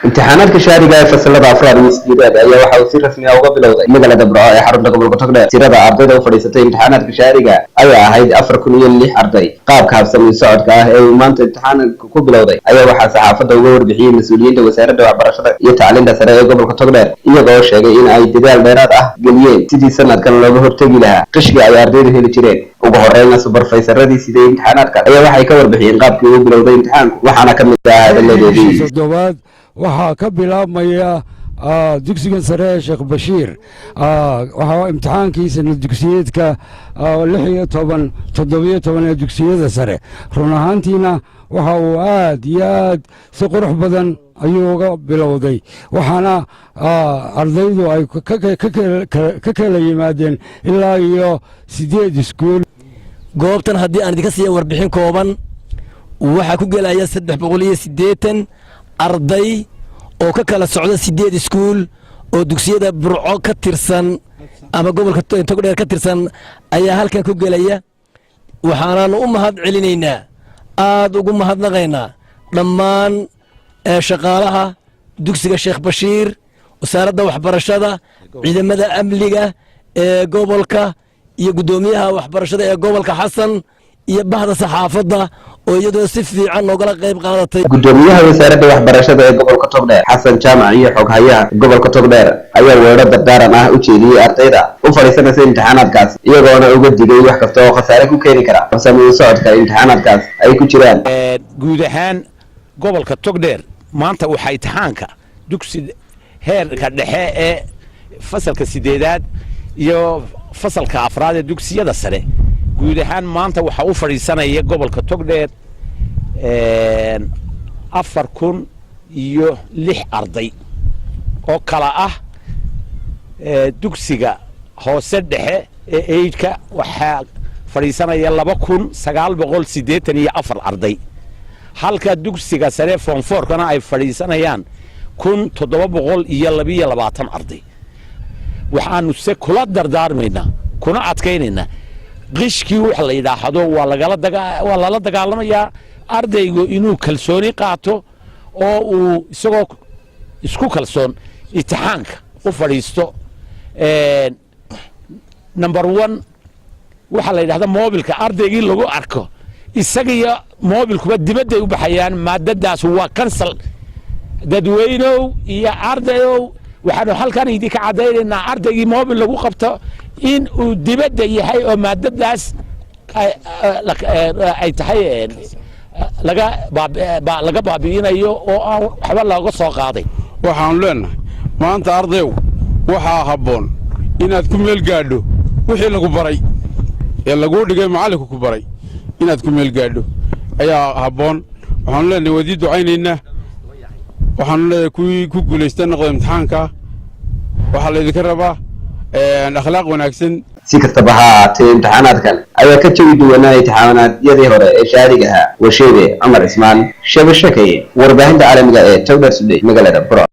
Imtixaanaadka shahaadiga ee fasalada afraad iyo sideedaad ayaa waxa uu si rasmi ah uga bilowday magaalada Burco ee xarunta gobolka Togdheer. Tirada ardayda u fadhiisatay imtixaanaadka shahaadiga ayaa ahayd 4006 arday. Qaabka habsami socodka ah ee uu maanta imtixaanka ku bilowday ayaa waxaa saxaafadda uga warbixiyey mas-uuliyiinta Wasaaradda Waxbarashada iyo Tacliinta Sare ee gobolka Togdheer, iyagoo sheegay in ay dadaal dheeraad ah geliyeen sidii sanadkan looga hortegi lahaa qishkii ay ardaydu heli jireen. Ugu horeyna, subarfaysaradii siday imtixaanaadka ayaa waxay ka warbixiyeen qaabkii uu bilowday imtixaanku, waxaana ka mid ah hadalladoodii: Toddobaad waxaa ka bilaabmaya dugsigan sare ee Sheekh Bashiir. Waxaa imtixaankiisana dugsiyeedka 16, 17 ee dugsiyada sare. Run ahaantiina waxa uu aad iyo aad si qurux badan ayuu uga bilowday, waxaana ardaydu ay ka kala yimaadeen ilaa iyo sideed iskuul. Goobtan haddii aan idinka siiya warbixin kooban, waxaa ku gelaya 380 arday oo ka kala socda sideed iskuul oo dugsiyada Burco ka tirsan ama gobolka Togdheer ka tirsan ayaa halkan ku gelaya. Waxaanaanu u mahad celinaynaa, aad ugu mahadnaqaynaa dhammaan shaqaalaha dugsiga Sheekh Bashiir, Wasaaradda Waxbarashada, ciidamada amniga ee gobolka iyo guddoomiyaha waxbarashada ee gobolka Xasan iyo bahda saxaafadda oo iyadoo si fiican noogala qayb qaadatay. Guddoomiyaha Wasaaradda Waxbarashada ee gobolka Togdheer, Xasan Jaamac, iyo xoghayaha gobolka Togdheer ayaa weedho dardaaran ah u jeediyey ardayda u fadhiisanaysa imtixaanaadkaas, iyagoona uga digay wax kasta oo khasaare ku keeni kara habsami u socodka imtixaanaadkaas ay ku jiraan. Guud ahaan gobolka Togdheer maanta waxaa imtixaanka dugsi heerka dhexe ee fasalka sideedaad iyo fasalka afraad ee dugsiyada sare guud ahaan maanta waxaa u fadhiisanaya gobolka Togdheer 4006 arday oo kala ah dugsiga hoose dhexe ee eight-ka waxaa fadhiisanaya 2984 arday, halka dugsiga sare form four-kana ay fadhiisanayaan 1722 arday. Waxaanu se kula dardaarmaynaa kuna adkaynaynaa qishkii wax la yidhaahdo waa lala dagaalamayaa. Ardaygu inuu kalsooni qaato oo uu isagoo isku kalsoon imtixaanka u fadhiisto. Number one, waxaa la yidhahda moobilka ardaygii lagu arko, isagiyo moobilkuba dibadday u baxayaan, maadadaas waa cancel. Dadweynow iyo ardayow, waxaanu halkan idinka caddaynaynaa ardaygii moobil lagu qabto in uu dibadda yahay oo maadadaas ay tahay laga baabi'inayo oo aan waxba looga soo qaaday. Waxaannu leennahay maanta, ardayow, waxaa habboon inaad ku meel gaadho wixii lagu baray ee laguu dhigay, macallinku ku baray inaad ku meel gaadho ayaa habboon. Waxaanu leenahay waad ii ducaynaynaa. Waxaanu leedahay kuwii ku guulaysta noqda imtixaanka. Waxaa laydinka rabaa akhlaaq wanaagsan. Si kastaba ha ahaatee, imtixaanaadkan ayaa ka jawi duwanaa imtixaanaadyadii hore ee shahaadiga ahaa. Washeebe Cumar Cismaan Sheebe Sheekaye, warbaahinta caalamiga ee Togdheer Today, magaalada Burco.